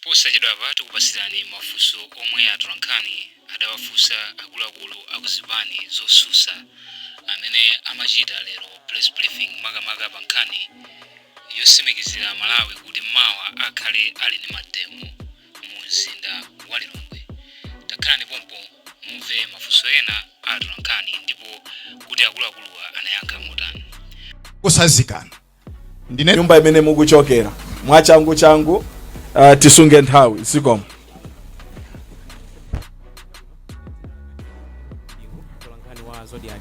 Posachedwapa tikupatsirani mafunso omwe atolankhani adawafunsa akuluakulu akuzipani zotsutsa amene amachita lero press briefing makamaka pa nkhani yotsimikizira Amalawi kuti mawa akhale ali ndi mademo mu mzinda wa Lilongwe. Takhalani pompo mumve mafunso ena a atolankhani ndipo kuti akuluakuluwa anayankha motani. Kusazikana ndine Nyumba imene mukuchokera, mwachangu changu, tisunge nthawi. Zikomo. Mtolankhani wa Zodiak.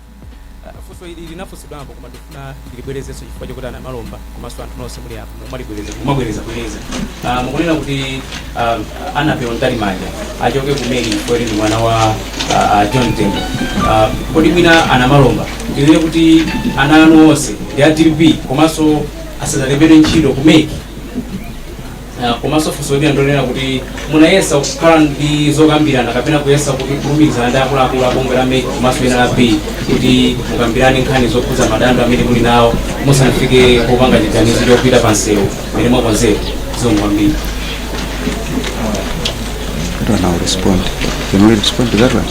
Funso ili linafunsidwapo, koma ndifuna ndilibwerezenso chifukwa chokuti ana Malomba komanso anthu nonse muli apa mumabwereza mumabwereza bwereza. Mukunena kuti Annabel Mtalimanja achoke ku MEC chifukwa ndi mwana wa John Tembo. Kodi mwina ana Malomba tinene kuti ana anu onse ndi a DPP komanso asadzalembedwe ntchito ku MEC? Komanso funso lina ndonena kuti munayesa kukhala ndi zokambirana kapena kuyesa kuti kulumikizana ndi akuluakulu a bungwe la MEC komanso NRB kuti mukambirane nkhani zokhudza madando amene muli nawo musanafike popanga chiganizo chopita pa msewu mmene mwakonzera? Zikomo kwambiri. I don't know how to respond. Can we respond to that one?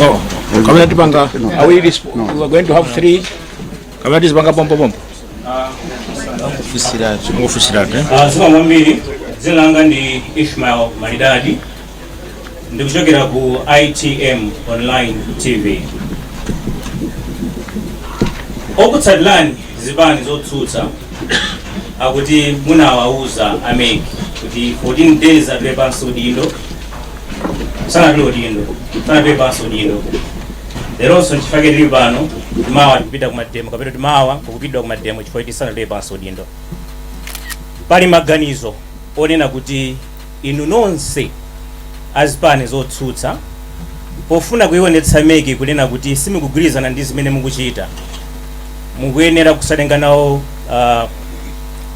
Oh, kapena tipanga No. are we No. We are going to have three, kapena tizipanga pompo pompo? Ngofunsiratu, eh? Zikomo kwambiri. Dzina langa ndi Ishmael Malidadi, ndikuchokera ku ITM Online TV. Okutsatirani zipani zotsutsa akuti munawauza a MEC kuti 14 days atule pansi udindo, sanatule udindo, sanatule pansi udindo. Leronso nchifukwa tili pano, mawa tikupita kumademo, kapena kuti mawa kukupitidwa kumademo chifukwa kuti sanatule pansi udindo. Pali maganizo onena kuti inu nonse azipani zotsutsa, pofuna kuionetsa MEC kunena kuti simukugwirizana ndi zimene mukuchita, mukuyenera kusatenga nawo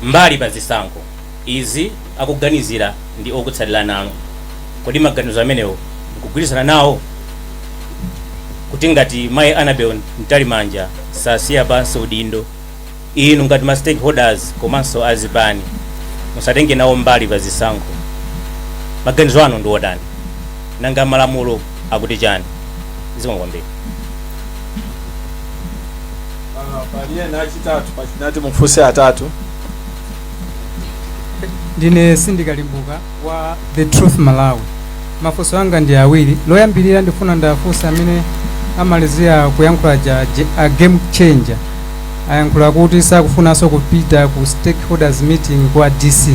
mbali pa zisankho. Izi akuganizira ndi okutsalira nanu. Kodi maganizo amenewo mukugwirizana nawo, kuti ngati mayi Annabel Mtalimanja sasiya pansi udindo, inu ngati ma stakeholders komanso azipani musatenge nawo mbali pa zisankho? Maganizo anu ndi otani? Nanga malamulo akuti chani? Zikomo kwambiri. Pali ena achitatu pachinati mufunse atatu. Ndine Sindikalimbuka wa The Truth Malawi. Mafunso anga ndi awiri. Loyambirira, ndifuna ndafunsa amene amalizira kuyankhula a Game Changer. Ayankhula kuti sakufunanso kupita ku stakeholders meeting kwa DC,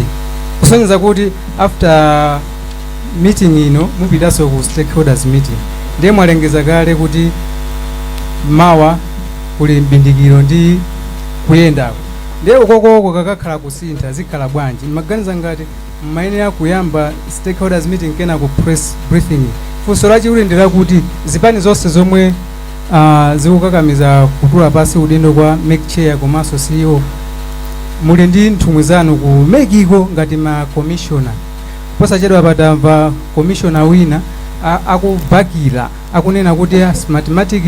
kusonyeza kuti after meeting ino mupitanso ku stakeholders meeting. Ndiye mwalengeza kale kuti mawa kuli mbindikiro ndi kuyendako, ndiye ukokoko kakakhala kusintha zikhala bwanji? Maganiza ngati mmayenera kuyamba stakeholders meeting, kena ku press briefing. Funso lachiwiri ndi lakuti zipani zonse zomwe zikukakamiza kutula pasi udindo kwa MEC chair komanso CEO, muli ndi nthumwi zanu ku MEC ko ngati ma commissioner. Posachedwa patamva commissioner wina akubakira, akunena kuti Smartmatic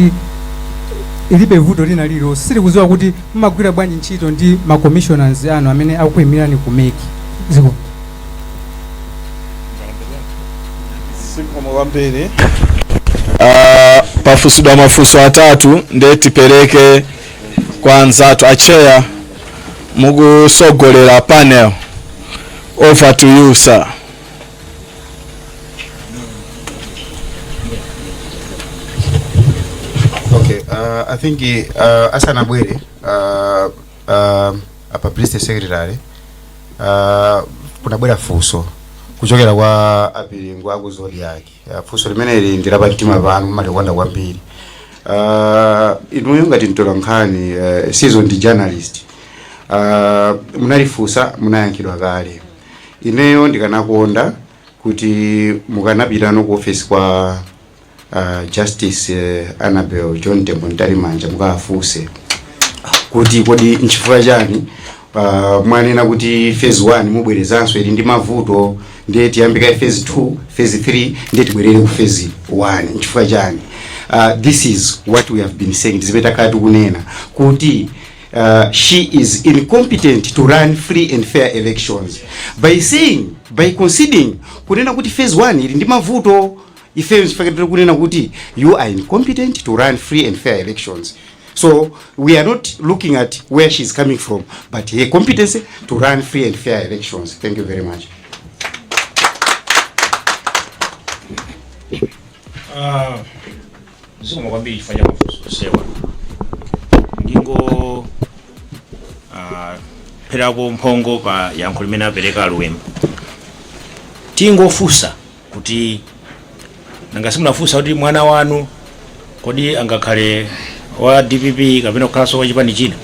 ilibe vuto lina lililonse. Sitikudziwa kuti mumagwira bwanji ntchito ndi ma commissioners anu amene akuyimirani ku MEC. Zikomo. Zikomo kwambiri. Pafunsidwa mafunso atatu, ndiye tipereke kwa anzathu a chair mukusogolera panel. Over to you, sir. Okay, I think asanabwere a publicity secretary, kunabwera funso kuchokera kwa apiringo aku Zodiak. Funso limeneli ndi lapamtima panu, mumalikonda kwambiri. Inuyo ngati mtolankhani, seasoned journalist, munalifunsa, munayankhidwa kale. Ineyo ndikanakonda kuti mukanapitano ku office kwa Justice Annabel John Tembo Mtalimanja, mukafunse kuti kodi nchifukwa chani mwanena kuti phase 1 mubwerezanso, ili ndi mavuto, ndiye tiyambe kaye phase 2, phase 3, ndiye tibwerere ku phase 1, nchifukwa chani? This is what we have been saying, zimene takhala tikunena kuti she is incompetent to run free and fair elections by saying by conceding kunena kuti phase 1 ili ndi mavuto. Ifeyo nchifukwa tiri kunena kuti you are incompetent to run free and fair elections. So we are not looking at where she's coming from, but her competence to run free and fair elections. Thank you very much. Zikomo kwambiri chifukwa cha mafunso onsewa. Ndingo pherako mphongo pa yankho limene apereka Aluwemba. Tingofunsa kuti nanga simunafunsa kuti mwana wanu kodi angakhale wa DPP kapena kukhalanso wa chipani china?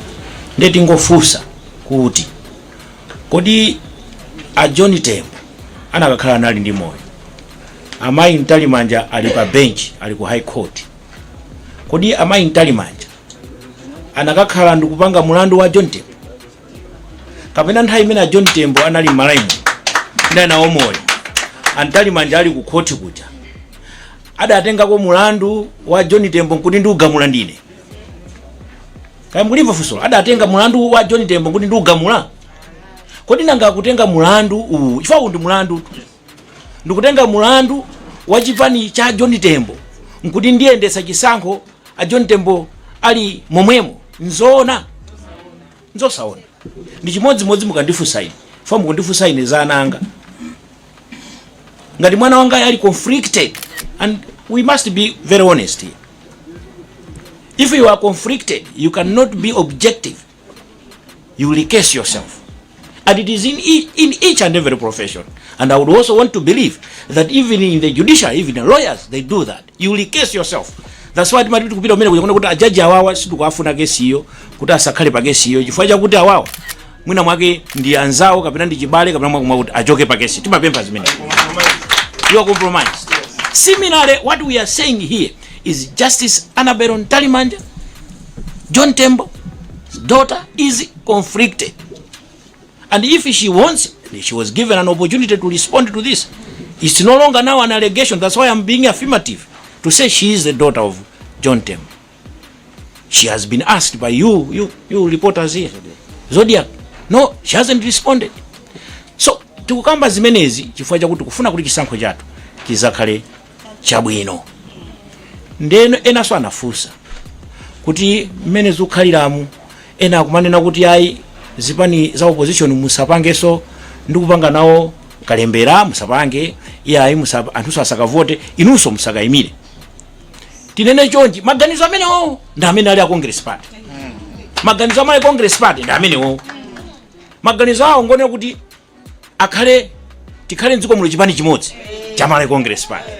Ndiye tingofunsa kuti kodi a John Tembo anakakhala anali ndi moyo, amayi Mtalimanja ali pa bench, ali ku High Court, kodi amayi Mtalimanja anakakhala ndikupanga mulandu wa John Tembo? Kapena nthawi imene a John Tembo anali m'Malawi ndi nawo moyo, a Mtalimanja ali ku khoti kuja, adatengako mulandu wa John Tembo nkuti ndiugamula ndine? Kaya mukulimva funso? Adatenga mulandu wa John Tembo nkuti ndiugamula? Kodi nanga akutenga mulandu uwu chifukwa uwu ndi mulandu, ndikutenga mulandu wa chipani cha John Tembo nkuti ndiyendetsa chisankho a John Tembo ali momwemo? Nzoona? Nzosaona. Ndi chimodzimodzi mukandifunsa ine, fa mukundifunsa ine za ana anga, ngati mwana wanga ali conflicted, and we must be very honest here, if you are conflicted, you cannot be objective, you will recase yourself. And it is in each and every profession, and I would also want to believe that even in the judiciary, even the lawyers, they do that. You recase yourself. That's why timati tikupita kumene kuja kuti ajaji awawa sitikuafuna kesiyo, kuti asakhale pa kesiyo chifukwa chakuti awawa mwina mwake ndi anzawo kapena ndi chibale kapena mwake mwakuti achoke pa kesi. Timapempha zimene you are compromised. Similarly, what we are saying here is Justice Annabel Mtalimanja, John Tembo's daughter, is conflicted, and if she wants, she was given an opportunity to respond to this. It's no longer now an allegation. That's why I'm being affirmative to say she is the daughter of John Tembo. She has been asked by you reporters here, Zodiac. No, she hasn't responded. So tikukamba zimenezi chifukwa chakuti kufuna kuti chisankho chathu chizakhale chabwino. Ndeno enanso anafunsa kuti mmene zikukhaliramu, ena akumanena kuti ayi, zipani za opposition musapangenso ndi kupanga nawo kalembera, musapange iyayi, anthunso asakavote, inunso musakayimire. Tinene chonchi, maganizo amenewo ndi amene ali a Congress Party. Maganizo amene Congress Party ndi amenewo. Maganizo awo ngonena kuti akhale tikhale mdziko muno chipani chimodzi cha Malawi Congress Party,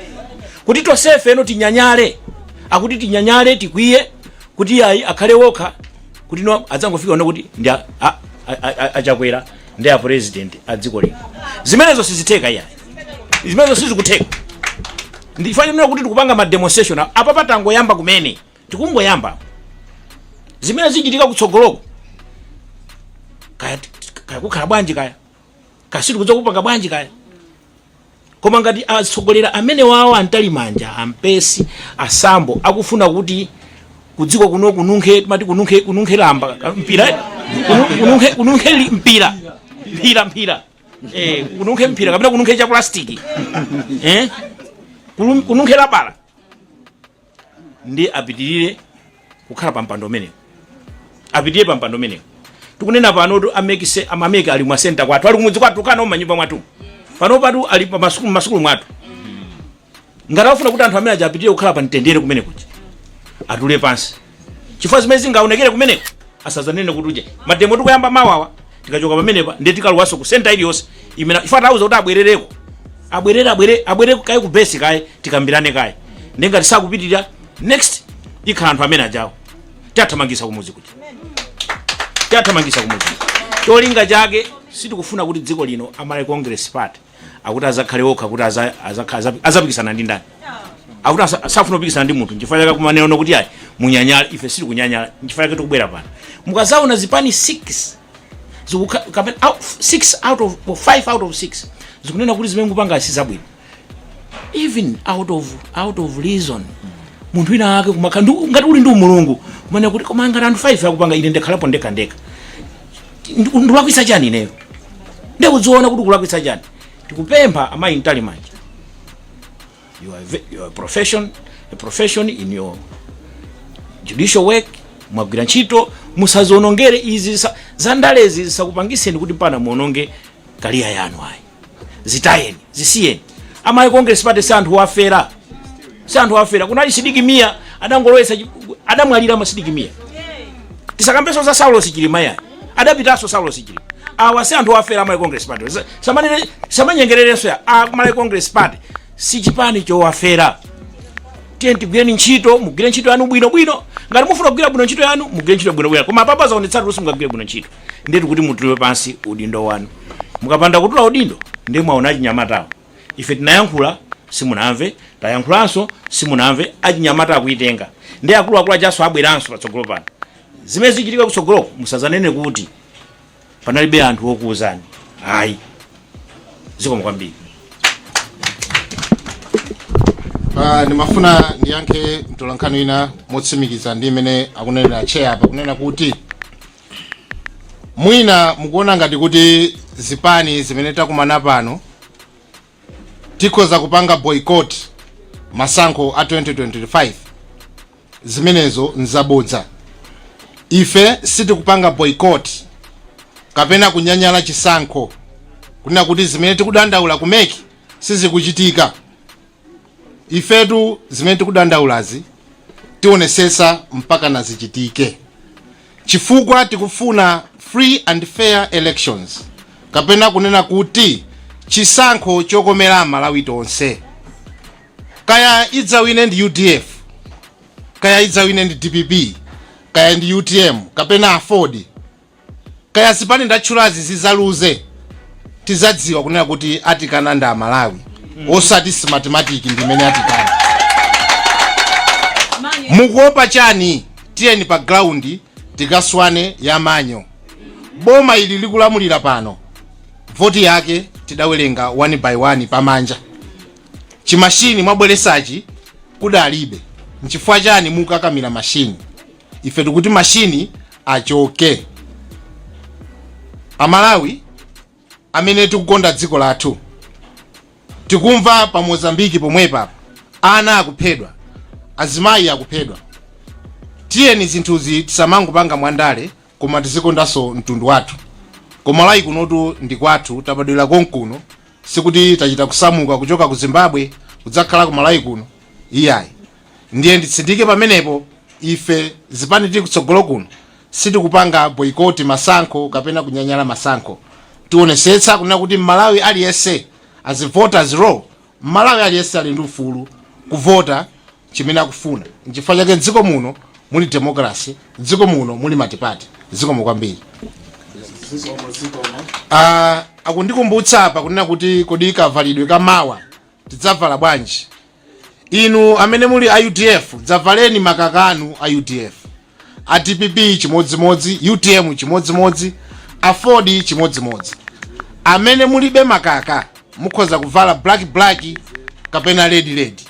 kuti tonsefe eno tinyanyale, akuti tinyanyale, tikwiye kuti ayi, akhale wokha, kuti no adzangofika ono kuti ndi achakwera ndi a president a dziko lino. Zimenezo sizitheka iyayi, zimenezo sizikutheka. Ndifanira kuti tikupanga ma demonstration apa, patangoyamba kumene, tikungoyamba. Zimene zichitika kutsogoloko, kaya kaya kukhala bwanji, kaya kasi tikudza kupanga bwanji, kaya. Koma ngati atsogoleri amene wawo Antalimanja, Ampesi, Asambo akufuna kuti kudziko kuno kununkhe, timati kununkhe lamba mpira, eh? Kununkhe mpira mpira mpira, kununkhe mpira kapena kununkhe cha plastic, eh? Kununkhe labala, ndi apitirire kukhala pa mpando umenewo, apitirire pa mpando umenewo. Tikunena pano tu amekise amameke ali mwa center kwathu, ali kumudzi kwathu, kana manyumba mwathu pano patu, ali pa masukulu mwathu. Ngati afuna kuti anthu amene aja apitirire kukhala pa mtendere kumene kuja, atule pansi, chifukwa zimene zingaonekere kumeneko asazanene kuti uje ma demo tikuyamba mawawa. Tikachoka pamenepa ndiye tikalowanso ku center iliyonse imene ife atauza kuti abwerereko, abwerere, abwere, abwere kaye ku base kaye, tikambirane kaye. Ndiye ngati sakupitirira, next ikhala anthu amene ajawo tiathamangisa kumuzi kuja, tiathamangisa kumuzi. Cholinga chake sitikufuna kuti dziko lino Amalawi Congress Party akuti azakhale okha, kuti azapikisana ndi ndani? Akuti safuna kupikisana ndi munthu. Nchifukwa chake kumanena kuti ayi, munyanyala. Ife sitikunyanyala. Nchifukwa chake tikubwera pano. Mukazaona zipani 6 kapena 6 out of 5 out of 6 zikunena kuti zimene mukupanga si zabwino, even out of reason, munthu wina ake kumakhala ngati uli ndi umulungu kumanena kuti koma ngati anthu 5 akupanga, ine ndikhalapo ndekha ndekha, ndikulakwitsa chani ineyo? Ndikudziona kuti kulakwitsa chani? Tikupempha amayi Mtalimanja, you are a profession in your judicial work, mwagwira ntchito, musazionongere izi zandalezi zisakupangiseni kuti mpana muononge career yanu ayi. Zitayeni, zisiyeni. Amayi Congress Party si anthu wafera, si anthu wafera. Kunali Sidik Mia, adangolowetsa adamwalira ma Sidik Mia. Tisakambenso za Saulos Chilima yayi, adapitanso Saulos Chilima. Awa si anthu wafera, Amayi Congress Party. Samanyengererenso ya Amayi Congress Party si chipani chowafera. Tiye tigwireni ntchito, mugwire ntchito yanu bwinobwino. Ngati mufuna kugwira bwino ntchito yanu, mugwire ntchito bwinobwino, koma apapa zaonetsatu kuti simungagwire bwino ntchito. Ndetu kuti mutule pansi udindo wanu. Mukapanda kutula udindo, ndiye mwaona achinyamatawo. Ife tinayankhula, simunamve, tayankhulanso, simunamve. Achinyamata akuitenga, ndi akuluakulu achaso abweranso patsogolo pano. Zimene zichitika kutsogoloko, musazanene kuti panalibe anthu wokuwuzani ayi. Zikomo kwambiri. Ndimafuna ndiyankhe mtolankhani wina motsimikiza ndi imene akunenera chair apa, kunena kuti mwina mukuona ngati kuti zipani zimene takumana pano tikhoza kupanga boycott masankho a 2025. Zimenezo nzabodza. Ife sitikupanga boycott kapena kunyanyala chisankho, kunena kuti zimene tikudandaula ku MEC sizikuchitika. Ifetu zimene tikudandaulazi tionesesa mpaka nazichitike, chifukwa tikufuna free and fair elections, kapena kunena kuti chisankho chokomera Malawi tonse. Kaya idzawine ndi UDF, kaya idzawine ndi DPP, kaya ndi UTM kapena AFORD, kaya zipani ndatchulazi zizaluze, tizadziwa kunena kuti atikana ndi Amalawi, osati Smartmatic ndimene atikana. Mukuopa chani? Tiyeni pa ground tikaswane yamanyo. Boma ili likulamulira pano, voti yake tidawerenga one by one pamanja. Chimashini mwabweresachi kudalibe. Nchifukwa chani mukakamira mashini? Ife tikuti mashini achoke. Amalawi amene tikukonda dziko lathu, tikumva pa Mozambiki pomwepa ana akuphedwa, azimayi akuphedwa. Tiyeni zinthuzi tisamangopanga mwandale, koma tizikondanso mtundu wathu. Komalawi kunotu ndi kwathu, tabadwera konkuno, sikuti tachita kusamuka kuchoka ku Zimbabwe kudzakhala ku Malawi kuno, iyayi. Ndiye nditsindike pamenepo, ife zipani tili kutsogolo kuno sitikupanga boycott masankho kapena kunyanyala masankho. Tionesetsa kunena kuti Mmalawi aliyense, as voters roll, Mmalawi aliyense ali ndi ufulu kuvota chimene akufuna. Nchifukwa chake mdziko muno muli democracy, mdziko muno muli multiparty. Zikomo kwambiri. Akundikumbutsa apa kunena kuti kodi kavalidwe kamawa tidzavala bwanji? Inu amene muli a UDF, dzavaleni makaka anu a UDF, a DPP chimodzimodzi, UTM chimodzimodzi, AFORD chimodzimodzi. Amene mulibe makaka mukhoza kuvala black black kapena red red,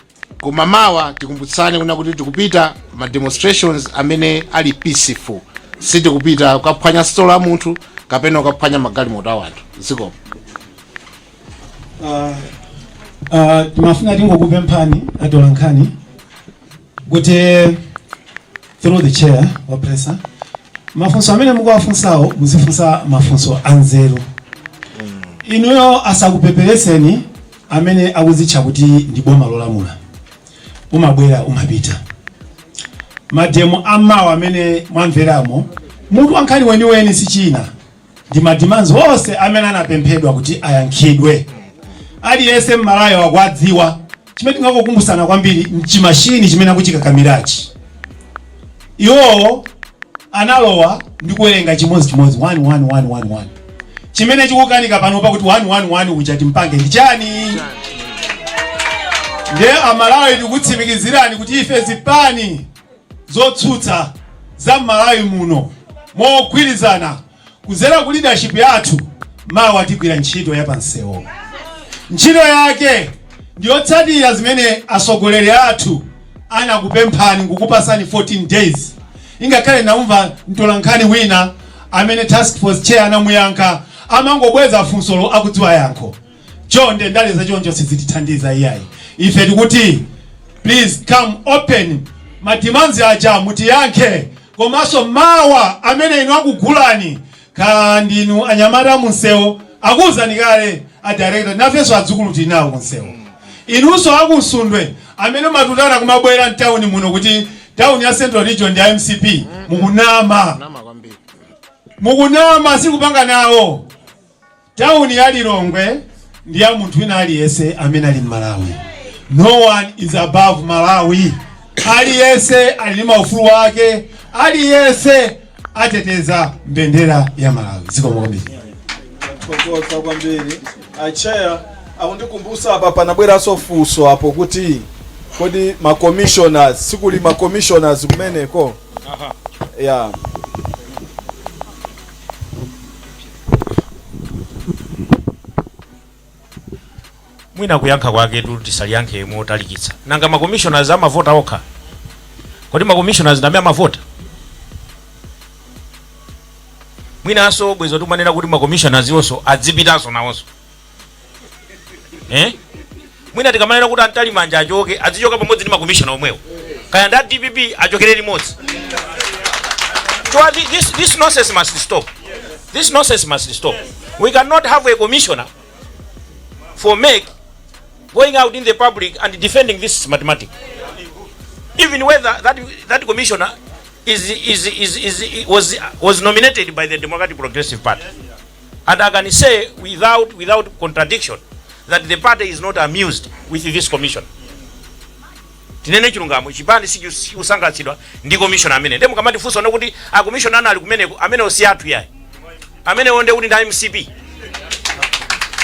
koma mawa tikumbutsane kuna kuti tikupita ma demonstrations amene ali peaceful. Sitikupita kukaphwanya sitolo ya munthu kapena kukaphwanya magalimoto a anthu. Zikomo. Timafuna tingokupemphani atolankhani kuti, through the chair wa presser, mafunso amene mukuwafunsawo muzifunsa mafunso anzeru. Inuyo asakupepereseni amene akuzitcha kuti ndi boma lolamula. Umabwera, umapita. Mademo amawa amene mwamveramo, mutu wankhani weniweni si china, ndi ma demands onse amene anapemphedwa kuti ayankhidwe. Aliyense Mmalawi wakuwadziwa. Chimene tingakukumbusana kwambiri mchimashini chimene akuchikakamirachi, iwowo analowa ndi kuwerenga chimodzimodzi 11111. Chimene chikukanika panopa kuti 111 uja timpange ndi chani? Ndiye Amalawi, tikutsimikizirani kuti ife zipani zotsutsa za Mmalawi muno, mogwirizana kuzera ku leadership yathu, mawa tigwira ntchito ya pansewo. Ntchito yake ndiyotsatira zimene atsogoleri athu anakupemphani nkukupasani 14 days. Ingakhale naumva mtolankhani wina amene task force chair anamuyankha, amangobweza funsolo akudziwa yankho. Chonde, Chonde, ndale zachoncho sizitithandiza iyayi. Ife tikuti please come open, ma demands aja mutiyankhe. Komanso mawa amene inu akugulani, kha ndinu anyamata munsewu, akuwuzani kale a director, nafenso adzukulu tili nawo kunsewu. Inunso akunsundwe amene matutana kumabwera mtawuni muno kuti tawuni ya Central Region ndi ya MCP, mukunama, mukunama, sikupanga nawo. Tawuni ya Lilongwe ndi ya munthu wina aliyense amene ali mMalawi. No one is above Malawi. Aliyense ali ndi maufulu wake, aliyense ateteza mbendera ya Malawi. Zikomo kwambiri. Thokoza kwambiri a chair. Akundikumbusa apa, panabweranso funso apo kuti kodi ma commissioners, sikuli ma commissioners kumeneko ya? Mwina kuyankha kwake tu tisaliyankhe motalikitsa. Nanga ma commissioners amavota okha? Kodi ma commissioners ndi amene amavota? Mwinanso bwezi timanena kuti ma commissioners iwonso adzipitanso nawonso, eh? Mwina tikamanena kuti a Mtalimanja achoke, adzichoka pamodzi ndi ma commissioner omwewo, kaya ndi a DPP, achokere limodzi. So this nonsense must stop. This nonsense must stop. We cannot have a commissioner for MEC going out in the public and defending this mathematic, even whether that commissioner is, is, is, was nominated by the Democratic Progressive Party. And I can say without contradiction that the party is not amused with this commission. Tinene chilungamo, chipani sikusangalatsidwa ndi commissioner amene. Ndiye mukamatifunsa kuti a commissioner ana ali kumeneko, amene si athu yayi, amene onde kuti ndi MCP,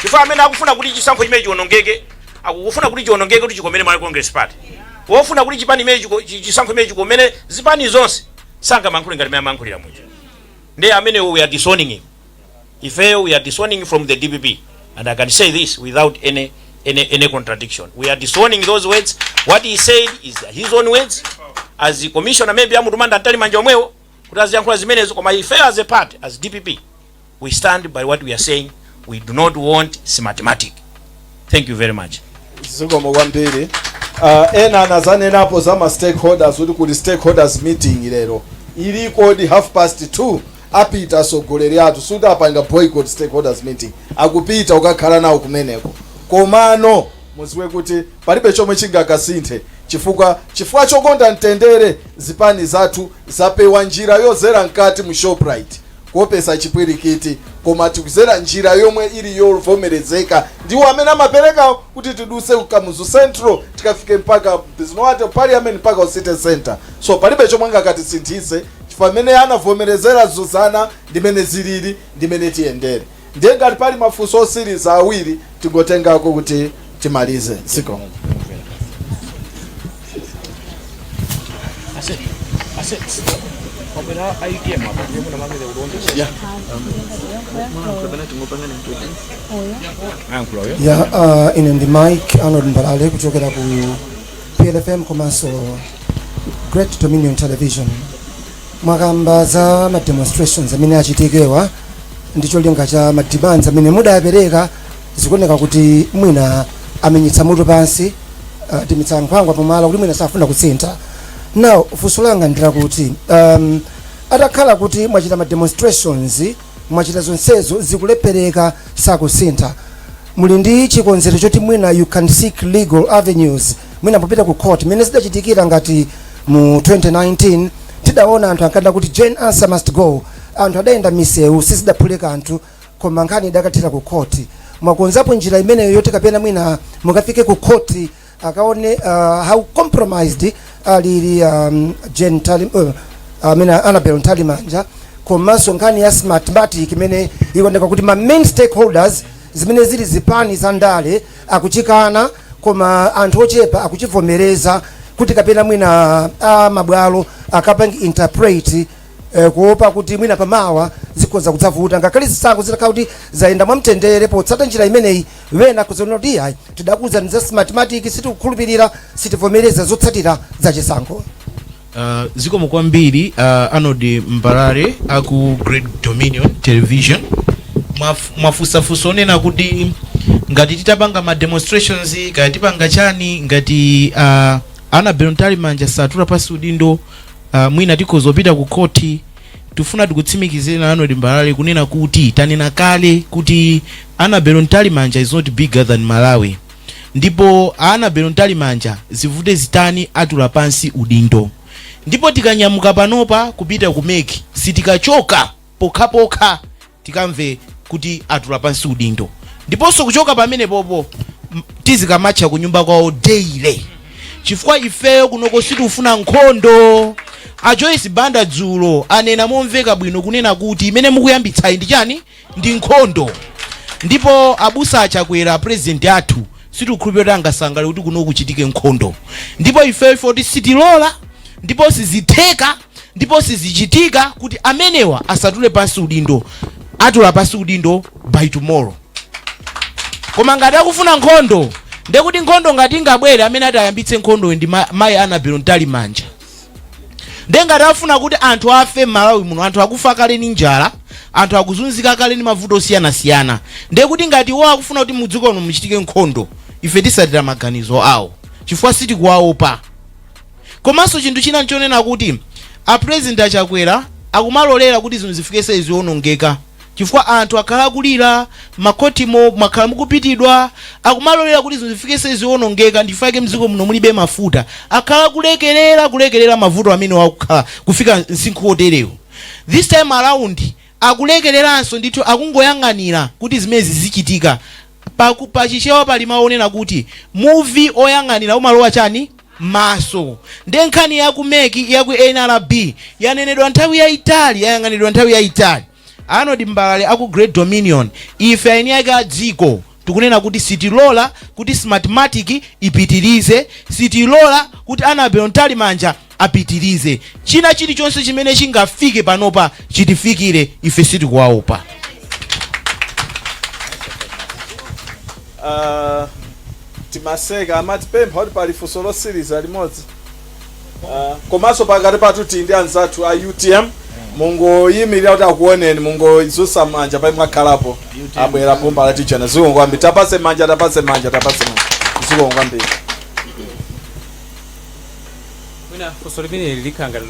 chifukwa amene akufuna kuti chisankho chimene chiwonongeke, akufuna kuti chiwonongeke kuti chikomere Malawi Congress Party, wofuna kuti chipani imene chisankho imene chikomere zipani zonse, sangamayankhule ngati mmene amayankhulira muja. Ndiye amene we are disowning him. Ifeyo we are disowning from the DPP, and I can say this without any contradiction. We are disowning those words. What he said is his own words as the commissioner. Maybe amutumanda Mtalimanja omwewo kuti aziyankhula zimenezo, koma ifeyo as a party, as DPP, we stand by what we are saying. We do not want Smartmatic. Thank you very much. Zikomo kwambiri. Ena anazanenapo za ma stakeholders, kuti kuli stakeholders meeting lero, iliko di 2:30. Apita atsogoleri athu, suti apanga boycott stakeholders meeting, akupita ukakhala nawo kumeneko. Komano muziwe kuti palibe chomwe chingakasinthe, chifukwa chokonda mtendere, zipani zathu zapewa njira yozera mkati mu Shoprite kuopesa chipwirikiti, koma tikuzera njira yomwe ili yovomerezeka ndiwo amene amapereka kuti tiduse ku Kamuzu Central, tikafike mpaka Bizinowate Parliament, mpaka ku City Center. So palibe chomwe angakatisinthise, chifukwa amene anavomerezera zuzana ndimene zilili, ndimene tiyendere. Ndiye ngati pali mafunso osiriza awiri, tingotengako kuti timalize. Zikomo. Ase, ase, wabwera ITM apa, ndiye muna mamene ulonde. Yeah. Ayankhula uyo. Ya, ine ndi Mike Arnold Mbalale kuchokera ku PLFM komanso Great Dominion Television. Mwakamba za ma demonstrations amene achitikewa ndi cholinga cha ma demands amene mudayapereka. Zikuoneka kuti mwina amenyetsa mutu pansi, timitsa nkhwangwa pamwala, kuti mwina safuna kusintha. Now funso langa ndilakuti atakhala kuti mwachita ma demonstrations, mwachita zonsezo, zikulephereka, sakusintha, muli ndi chikonzero choti mwina you can seek legal avenues, mwina popita ku court, mmene zidachitikira ngati mu 2019? Tidaona anthu ankada kuti "Jane Ansah must go", anthu adayenda misewu, sizidaphule kanthu, koma nkhani idakathera ku court. Mwakonzapo njira imeneyo yoti kapena mwina mukafike ku court, akaone how compromised alili Jane Tali, amene Annabel Mtalimanja, komanso nkhani ya Smartmatic imene ikuoneka kuti ma main stakeholders, zimene zili zipani za ndale, akuchikana, koma anthu ochepa akuchivomereza, kuti kapena mwina a mabwalo akapange interpret, kuopa kuti mwina pamawa zikhoza kudzavuta, ngakhale zisankho zitakhala kuti zayenda mwamtendere potsata njira imeneyi, wena kuzaona kuti ayi, tidakuwuzani za Smartmatic, sitikukhulupirira, sitivomereza zotsatira za chisankho? Zikomo kwambiri, Arnold Mbalale aku Great Dominion Television. Mwafusafusa onena kuti Ngati titapanga ma demonstrations, kaya tipanga chani, ngati Annabel Mtalimanja satula pasi udindo, mwina tikhoza kupita ku khoti. Tifuna tikutsimikizire Arnold Mbalale kunena kuti tanena kale kuti Annabel Mtalimanja is not bigger than Malawi, ndipo Annabel Mtalimanja, zivute zitani, atula pansi udindo. Ndipo tikanyamuka panopa kupita ku MEC, sitikachoka pokhapokha tikamve kuti atula pansi udindo. Ndiponso kuchoka pamene popo tizikamatcha kunyumba kwawo daily, chifukwa ifeyo kunoko sitikufuna nkhondo. A Joyce Banda dzulo anena momveka bwino kunena kuti imene mukuyambitsayi ndi chani? Ndi nkhondo. Ndipo abusa Achakwera, president athu, sitikukhulupirira kuti angasangale kuti kuno kuchitike nkhondo. Ndipo ifeyo ifoti sitilola, ndipo sizitheka, ndipo sizichitika kuti amenewa asatule pansi udindo. Atula pansi udindo by tomorrow. Koma ngati akufuna nkhondo, ndekuti nkhondo ngati ingabwere, amene ati ayambitse nkhondoyo ndi mayi Annabel Mtalimanja. Nde ngati afuna kuti anthu afe m'Malawi muno, anthu akufa kale ni njala, anthu akuzunzika kale ni mavuto osiyanasiyana, ndekuti ngati iwo akufuna kuti mudziko muno muchitike nkhondo, ife tisatira maganizo awo, chifukwa sitikuwaopa. Komanso chinthu china nchonena kuti a President Achakwera akumalolera kuti zinthu zifike seziwonongeka, chifukwa anthu akhala akulira makhotimo, mwakhala mukupitidwa. Akumalolera kuti zinthu zifike seziwonongeka. Ndifake mdziko muno mulibe mafuta. Akhala kulekerera, kulekerera mavuto amene wakukhala kufika msinkhu woterewo. This time around akulekereranso ndithu, akungoyang'anira kuti zimezi zichitika. Pachichewa pali maonena kuti muvi oyang'anira umalowa chani maso. Nde nkhani yaku MEC, yaku NRB, yanenedwa nthawi yayitali, yayang'anidwa nthawi yayitali. Arnold Mbalale aku Great Dominion, ife aeni ake a dziko tikunena kuti sitilola kuti Smartmatic ipitirize, sitilola kuti Annabel Mtalimanja apitirize. China chilichonse chimene chingafike panopa chitifikire, ife sitikuwaopa. Timaseka amatipempha kuti pali funso losiriza limodzi. Komanso pakati pathu tili ndi anzathu a UTM. Mungoyimirira kuti akuoneni, mungozusa manja pamene mwakhalapo. Abwera pomba tijana. Zikomo kwambiri. Tapase manja, tapase manja, tapase manja. Zikomo kwambiri. Mwina funso limene likhala ngati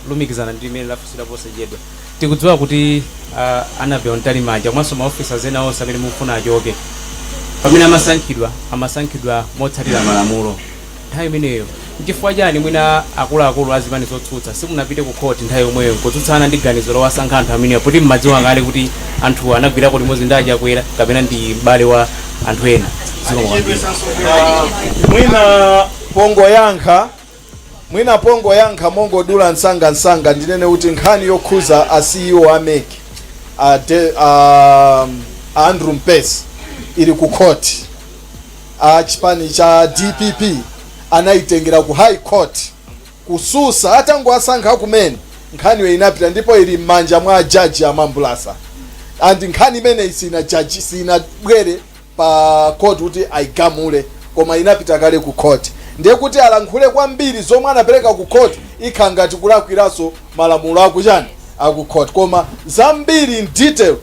lolumikizana ndi limene lafunsidwa posachedwa. Tikudziwa kuti Annabel Mtalimanja komanso ma officers ena onse amene mukufuna achoke, pamene amasankhidwa, amasankhidwa motsatira malamulo nthawi imeneyo. Nchifukwa chani mwina akuluakulu a zipani zotsutsa simunapite ku court nthawi yomweyo kutsutsana ndi ganizo lowasankha anthu amenewa, poti mmadziwa kale kuti anthu anagwirako limodzi ndi Achakwera kapena ndi m'bale wa anthu ena? Zikomo kwambiri. Mwina pongoyankha mongodula msangamsanga, ndinene kuti nkhani yokhuza a CEO a MEC, a Andrew Mpesi, ili ku court. A chipani cha DPP anayitengera ku High Court kususa atangowasankha kumene. Nkhaniyo inapita ndipo ili m'manja mwa jaji amambulasa, and nkhani imeneyi sina jaji, sinabwere pa court kuti ayigamule, koma inapita kale ku court. Ndiye kuti alankhule kwambiri zomwe anapereka ku court ikhala ngati kulakwiranso malamulo akuchani, aku court. Koma zambiri in detail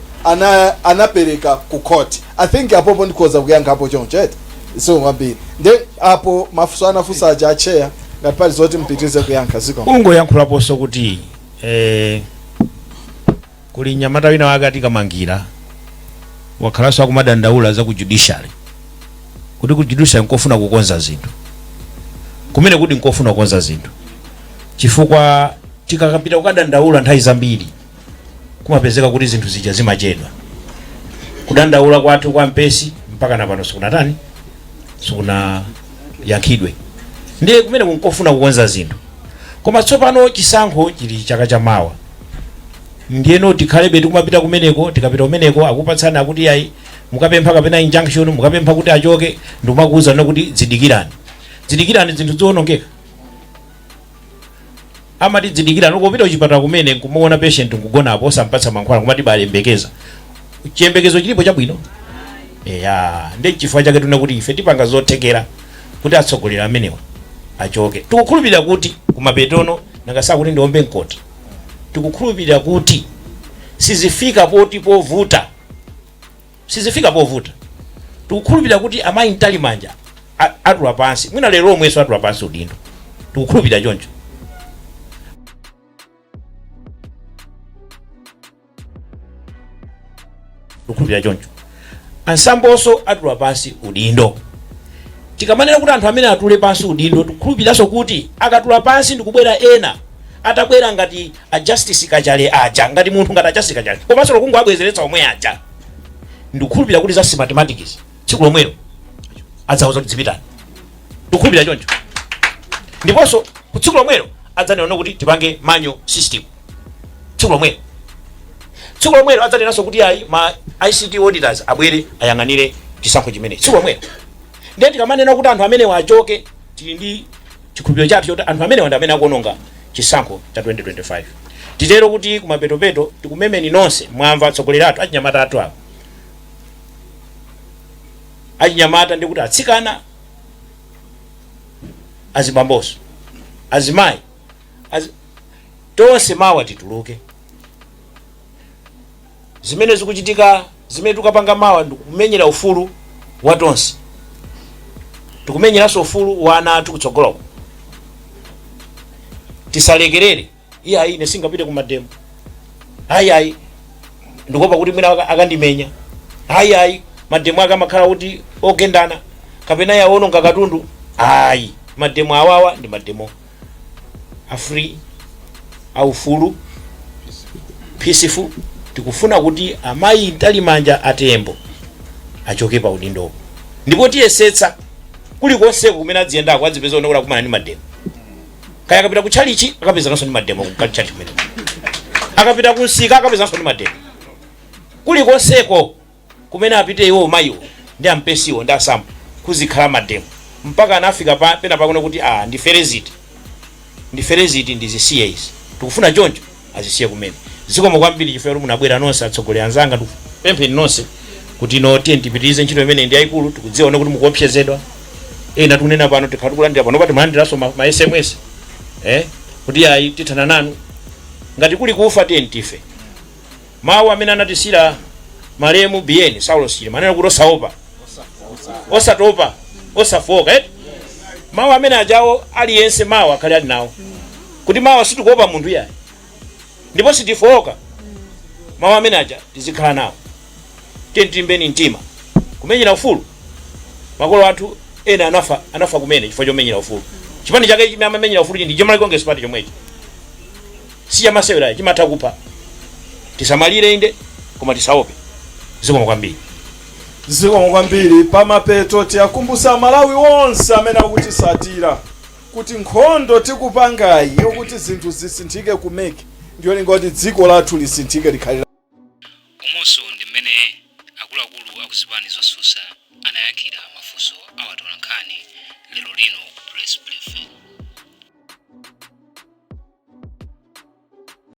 anapereka ku court. I think apopo ndikhoza kuyankhapo choncho, eti? So kwambiri nde apo mafunso anafunsa aja acheya, ngati pali zoti mpitirize kuyankha, ziko. Ungoyankhulaponso kuti kuli mnyamata wina wake atikamangira, wakhalanso akumadandaula za ku judiciary, kuti ku judiciary nkofuna kukonza zinthu kumene, kuti nkofuna kukonza zinthu, chifukwa tikakapita kukadandaula nthawi zambiri kumapezeka kuti zinthu zija zimachedwa. Kudandaula kwathu kwa Mpesi mpaka na pano sikunatani, sikunayankhidwe. Ndiye kumene kunkofuna kukonza zinthu. Koma tsopano chisankho chili chaka chamawa, ndiyeno tikhalebe tikumapita kumeneko. Tikapita kumeneko akupatsani, akuti ayi, mukapempha kapena injunction, mukapempha kuti achoke, ndikumakuwuzani kuti zidikirani, zidikirani, zinthu ziwonongeka. Amati zidikirani. Ukupita kuchipatala kumene nkumuona patient nkugonapo osampatsa mankhwala, kumati balembekeza, chiyembekezo chilipo chabwino? Eya, ndi chifukwa chake tuna kuti ife tipanga zothekera kuti atsogoleri amenewa achoke. Tikukhulupirira kuti kumapetono nangasakuti ndiombe mkota, tikukhulupirira kuti sizifika poti povuta, sizifika povuta. Tikukhulupirira kuti amayi Mtalimanja atula pansi, mwina lero lomwenso atula pansi udindo, tikukhulupirira choncho. Tikukhulupirira choncho. A Msambonso atula pansi udindo. Tikamanena kuti anthu amene atule pansi udindo, tikukhulupiriranso kuti akatula pansi ndikubwera ena, atabwera ngati a Justice Kachale aja, ngati munthu ngati a Justice Kachale komanso kungowabwezeretsa omwe aja, ndikukhulupirira kuti za Smartmatic tsiku lomwelo adzauza kuti zipitani. Ndikukhulupirira choncho. Ndiponso ku tsiku lomwelo adzanena kuti tipange manual system tsiku lomwelo. Tsiku lomwelo adzanenanso kuti ayi, ma ICT auditors abwere ayang'anire chisankho chimenechi tsiku lomwelo. Ndiye tikamanena kuti anthu amenewa achoke, tili ndi chikhulupiriro chathu choti anthu amenewa ndi amene akuononga chisankho cha 2025. Titero kuti kumapetopeto tikumemeni nonse, mwamva atsogoleri athu achinyamata athu awa, achinyamata ndi kuti atsikana, azibambonso, azimayi, tonse mawa tituluke. Zimene zikuchitika, zimene tikapanga mawa, ndikumenyera ufulu wa tonse, tikumenyeranso ufulu wa ana athu kutsogoloko. Tisalekerere. Iye ayi, ine singapite ku mademo, ayi ayi, ndikuopa kuti mwina akandimenya, ayi ayi, mademo ake amakhala kuti ogendana kapena yawononga katundu. Ayi, mademo awawa ndi mademo a free, aufulu, peaceful. Tikufuna kuti amayi Mtalimanja, a Tembo achoke pa udindopo, ndipo tiyesetsa kulikonseko kumene adziyendako adzipeza kuti akumana ndi mademo. Kaya akapita ku tchalichi, akapezanso ndi mademo ku tchalichi kumene, akapita ku msika, akapezanso ndi mademo. Kulikonseko kumene apite iwo mayiwo ndi ampesiwo ndi asambo, kuzikhala mademo mpaka anafika pena pakuona kuti ah, ndifere ziti, ndifere ziti, ndizisiye izi. Tikufuna choncho azisiye kumene. Zikomo kwambiri chifukwa kuti munabwera nonse atsogoleri anzanga. Ndikupempheni nonse kuti no, tiye tipitirize ntchito imene ndi yayikulu. Tikudziwa kuti mukuopsezedwa ena, tikunena pano tikhala tikulandira pano pati mulandiranso ma SMS kuti ayi, tithana nanu. Ngati kuli kufa, tiye tife. Mawu amene anatisira malemu Biyeni Saulos Chilima anena kuti osaopa, osatopa, osafoka, eh? Mawu amene ajawo aliyense mawu akhale ali nawo kuti mawa sitikuopa munthu yayi ndipo sitifoka. Mawu amene aja tizikhala nawo. Tiye tilimbeni mtima kumenyera ufulu. Makolo athu ena anafa, anafa kumene chifukwa chomenyera ufulu. Chipani chake chimene amamenyera ufulu ndi Malawi Congress Party chomwechi, si chamasewerayi, chimatha kupha. Tisamalire inde, koma tisaope. Zikomo kwambiri. Zikomo kwambiri. Pamapeto tiyakumbutsa Malawi onse amene akutisatira kuti nkhondo tikupangayi yokuti zinthu zisinthike ku MEC ndiyo linga kuti dziko lathu lisinthike, likhale Umonso ndi mmene akuluakulu akuzipani zosusa anayankhira mafunso a atolankhani lero lino ku press briefing.